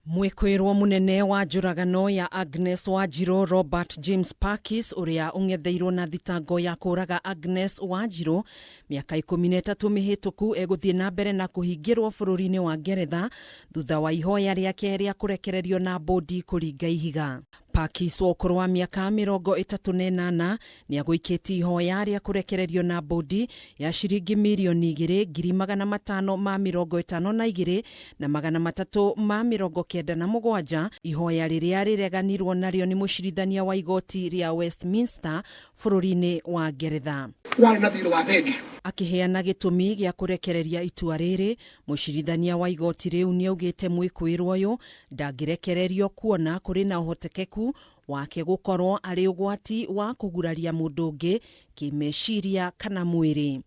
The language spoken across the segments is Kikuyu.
Mwĩkũĩrwo mũnene wa njũragano ya Agnes Wanjiru Robert James Parkis ũrĩa ũng'etheirwo na thitango ya kũũraga Agnes Wanjiru mĩaka 13 mĩhĩtũku egũthiĩ na mbere na kũhingĩrwo bũrũri-inĩ wa Ngeretha thutha wa ihoya rĩake rĩa kũrekererio na mbũndi kũringa ihiga. Parkes wa ũkũrũ wa mĩaka 38 nĩagũikĩtie ihoya rĩa kũrekererio na mbũndi ya ciringi mirioni igĩrĩ ngiri magana matano ma mĩrongo ĩtano na igĩrĩ na magana matatũ ma mĩrongo kenda na mũgwanja, ihoya rĩrĩa rĩreganirwo narĩo nĩ mũcirithania wa igoti rĩa Westminster bũrũri-inĩ wa Ngeretha. Warĩ na thiirĩ wa bengi. Akĩheana gĩtũmi gĩa kũrekereria itua rĩrĩ, Mũcirithania wa igoti rĩu nĩaugĩte mwĩkũĩrwo ũyũ ndangĩrekererio kuona kũrĩ na ũhotekeku wake gũkorwo arĩ ũgwati wa kũguraria mũndũ ũngĩ kĩmeciria kana mwĩrĩ.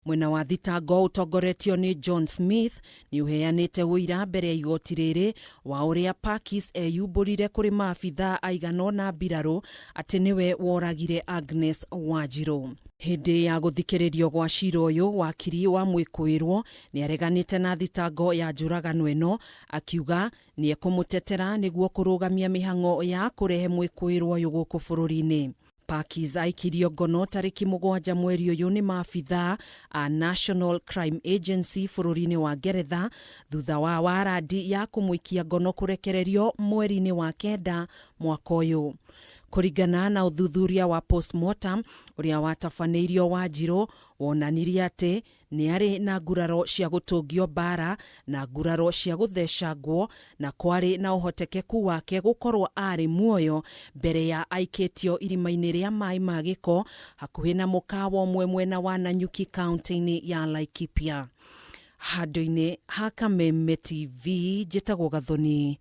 Mwena wa thitango ũtongoretio nĩ John Smith nĩũheanĩte ũira mbere ya igoti rĩrĩ wa ũrĩa Parkes eyumbũrire kũrĩ maabithaa aigana ũna mbirarũ atĩ nĩwe woragire Agnes Wanjiru. Hĩndĩ ya gũthikĩrĩrio gwa cira ũyũ, wakiri wa mwĩkũĩrwo nĩareganĩte na thitango ya njũragano ĩno akiuga nĩekũmũtetera nĩguo kũrũgamia mĩhang'o ya kũrehe mwĩkũĩrwo ũyũ gũkũ bũrũri-inĩ. Parkes aikirio ngono tarĩki 7 mweri ũyũ nĩ maabithaa a National Crime Agency bũrũri-inĩ wa Ngeretha thutha wa warandi ya kũmũikia ngono kũrekererio mweri-inĩ wa kenda mwaka ũyũ. Kũringana na ũthuthuria wa postmortem ũrĩa watabanĩirio Wanjiru wonanirie atĩ nĩ arĩ na nguraro cia gũtũngio mbaara na nguraro cia gũthecangwo na kwarĩ na ũhotekeku wake gũkorwo aarĩ muoyo mbere ya aikĩtio irima-inĩ rĩa maĩ ma gĩko hakuhĩ na mũkawa ũmwe mwena wa Nanyuki kaunti-inĩ ya Laikipia. Handũ-inĩ ha Kameme TV njĩtagwo Gathoni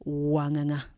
Wang'ang'a.